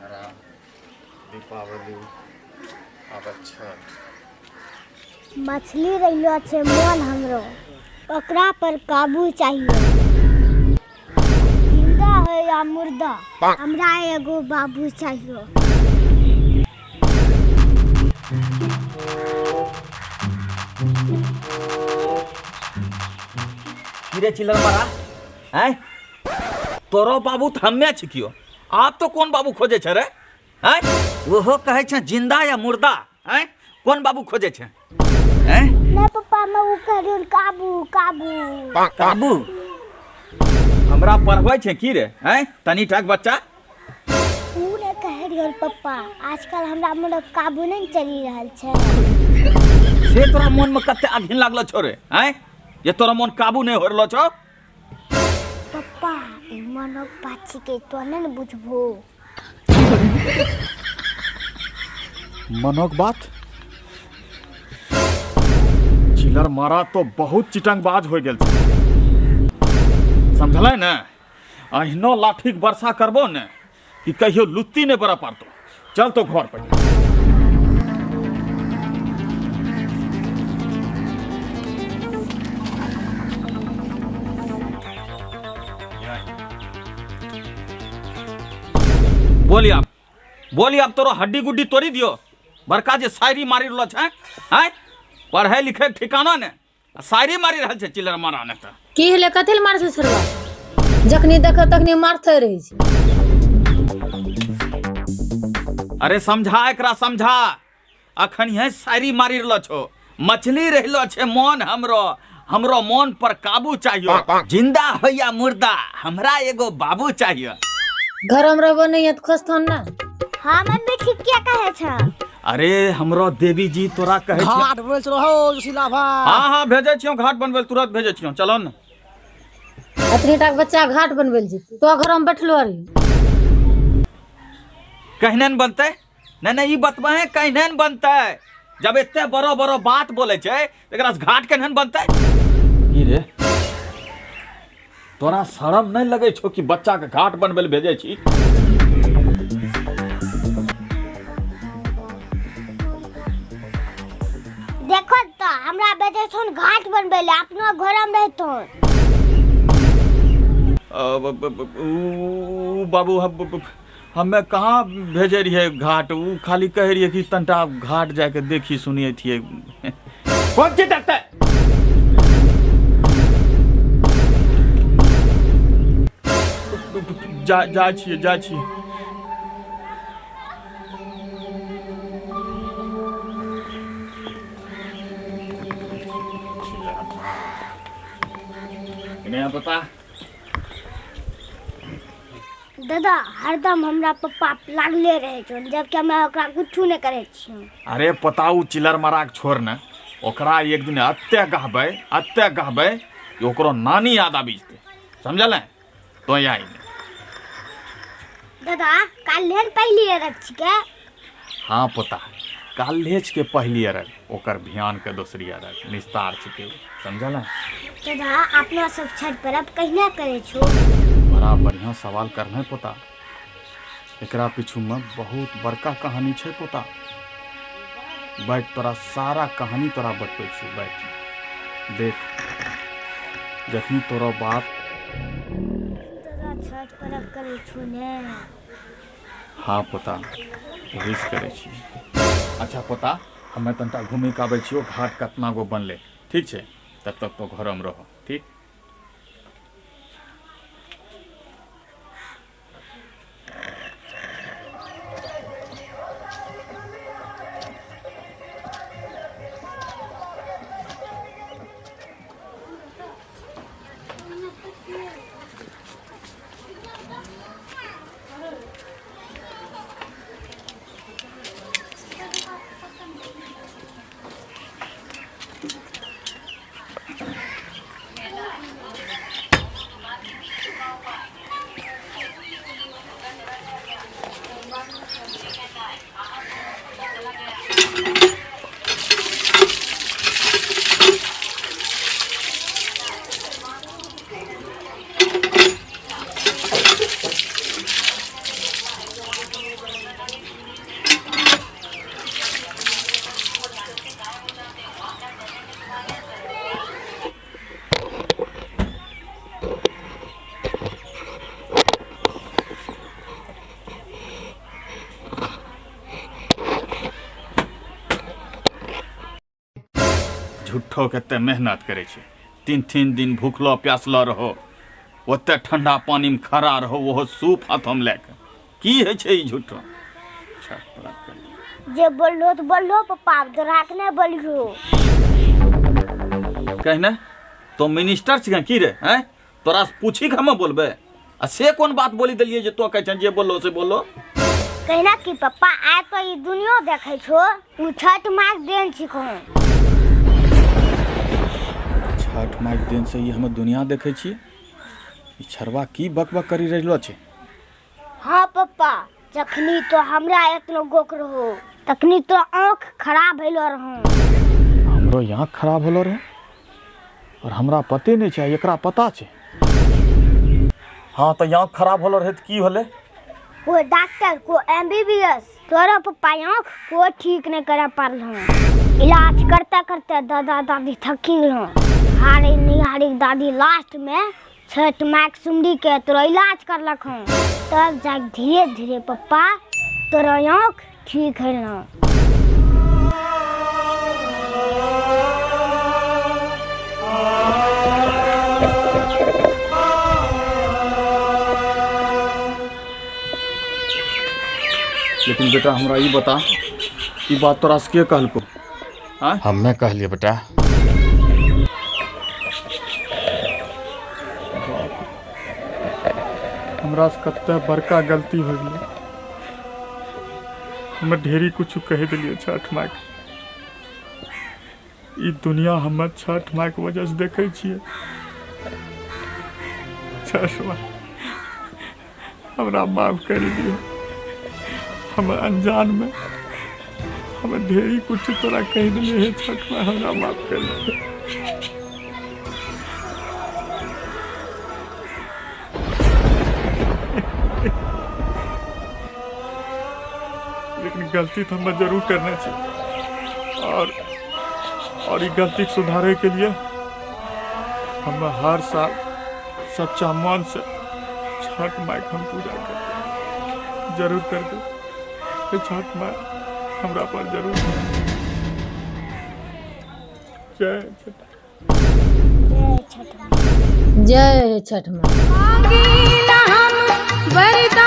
दशहरा, दीपावली, आब छठ। मछली रहलो छै मोन हमरो, ओकरा पर काबू चाहिए। जिंदा हो या मुर्दा, हमरा एगो बाबू चाहिए। की रे चिल्लर मारा आय तोरो बाबू तऽ हमे छिकियो आप तो कोन बाबू खोजे छे रे आय ओहो कहै छै जिंदा या मुर्दा आय कोन बाबू खोजे छे आय नहीं पप्पा, मैं वो कह रही हूँ काबू काबू काबू हमरा पढ़बै छै की रे आय तनी टाक बच्चा ऊ नहीं कह रही हूँ पप्पा, आजकल हमरा मन काबू नहीं चली रहल छै। से तोरा मन में कते अघिन लागलो छो रे आय जे तोरा मन काबू नहीं हो रहलो छो। पप्पा, ई मनक बात छिकै, तो नहीं ने बुझबो। मनक बात चिलर मारा तो बहुत चिटंगबाज हो गेल छै, समझलै ने? अहिनो लाठीक वर्षा करबो ने कि कहियो लुत्ती नहीं बड़ा पारतो। चल तो घर पर। बोली आप, बोली आप, तोरो हड्डी गुड्डी तोड़ी दियो। बड़का जे शायरी मारी रहलो छै, आँय पढ़ै लिखै के ठिकाना ने, आ शायरी मारी रहल छै चिल्लर मारा ने। तऽ की भेलै, कथी लए मारै छै छोड़वा? जखनी देखो तखनी मारते रहै छै। अरे समझा एकरा, समझा। अखन यही शायरी मारी रहलो छो। मछली रहलो छै मोन हमरो, हमरो मोन पर काबू चाहियो, जिंदा हो या मुर्दा हमरा एगो बाबू चाहियो। घर में रहबो नहीं है तो खोजथन ना। हाँ मम्मी, ठीक क्या कहे छ? अरे हमरो देवी जी तोरा कहे छै घाट बनबै चलो हो जोशीला भाई। हाँ हाँ, भेजै छियौ घाट बनबै, तुरंत भेजै छियौ, चलो ने। अतनी टा के बच्चा घाट बनबै लए जेतै, तो घर में बैठलो रही। कहने ने बनतै? नहीं नहीं, ई बतबा है कहने ने बनतै? जब एते बड़ो बड़ो बात बोले छै, एकरा से घाट केहन बनतै? की रे, तोरा शरम नहीं लगे छो कि बच्चा के घाट बनबै लए भेजै छी? देखो तो हमरा बेटे छौन घाट बनबै ले, अपनो घर में रहतौन। ऊ बाबू, हमे कहाँ भेजे रहिए घाट? ऊ खाली कहे रहिए कि तनटा घाट जाके देखी सुनिए थिए। कौन चीज देखते? जा जा छिए, जा छिए। नहीं पता। दादा, हरदम हमरा पप्पा लागले रहे छौन, जबकि हमरा ओकरा कुछो नहीं करे छियौ। अरे पता, उ चिलर मारा के छोड़ ने, ओकरा एक दिन अत्ते गहबै, अत्ते गहबै कि ओकरो नानी याद आबि जेतै, समझल? तो आई ने। दादा, काल्हे ने पहली अरघ छिकै। हाँ पोता, काल्हे छिकै पहली अरघ, ओकर भियान के दोसरी अरघ निस्तार छिकै, समझल? दादा, अपना सब छठ पर्व कहिना करै छो? बड़ा बढ़िया सवाल करना है पोता। एकरा पीछू में बहुत बड़का कहानी छै पोता। बैठ, तोरा सारा कहानी तोरा बतबै छियौ, बैठ। देख, जखनी तोरा बाप दादा, छठ पर्व करै छो ने? हाँ पोता, वही से करै छी। अच्छा पोता, हमे तनिटा घूमि के आबै छियौ, घाट कतना गो बनलै, ठीक छै? तब तक तो घरमे रहो, ठीक? झूठो के एते मेहनत करै छै। तीन तीन दिन भूखलो प्यासलो रहो, ओते ठंडा पानी में खड़ा रहो, ओहो सूप हाथों में लए के। की होइ छै ई झूठो? छठ पर्व कर जे बोललो तो बोललो पप्पा, दोहरा के नहीं बोलियो। कहने तो मिनिस्टर छिकै की रे? हैं, तोरा से पूछी के हम बोलबै? आ से कोन बात बोली देलियै जे तो कहै छह जे बोललो से बोलो? कहना कि पप्पा आइ तो ई दुनियो देखै छो, उ छठ माँ के देन छिको। छठ माँ के देन से ई हम दुनिया देखै छियै? ई छरवा की बकबक करी रहलो छै? हाँ पप्पा, जखनी तो हमरा एतनो गोक रहो तखनी तो आँख खराब भेलो रहो। हमरो आँख खराब होलो रहे और हमरा पते नहीं छै, एकरा पता छै। हाँ तो आँख खराब होलो रहे त की होले? कोई डॉक्टर को MBBS तोरा पप्पा आँख को ठीक नहीं करा पारल। इलाज करते करते दादा दादी थकी गेलो। हारे निहारी दादी लास्ट में छठ माँ के सुमरी के तोरा इलाज करलक हूँ, तब जाके धीरे धीरे पप्पा तोरा आँख ठीक होलो। लेकिन बेटा हमरा ई बता, ई बात तोरा से के कहलको? हाँ? हम्मे कहलिए बेटा। हमरा से कते बड़का गलती हो गेलै, हमे ढेरी कुछ कहि देलियै छठ माँ के। ई दुनिया हमे छठ माँ के वजह से देखै छियै। छठ माँ हमरा माफ करि दियौ, हम अनजान में हमे ढेरी कुछ तोरा कहि देलियै। छठ माँ हमरा माफ करि दियौ। लेकिन गलती तो हमें जरूर करना चाहिए और ये गलती के सुधारे के लिए हम हर साल सच्चा मन से छठ माँ के हम पूजा करते जरूर करते। छठ माँ हमरा पर जरूर। जय छठ। जय छठ माँ। जय छठ माँ। हम वरदान।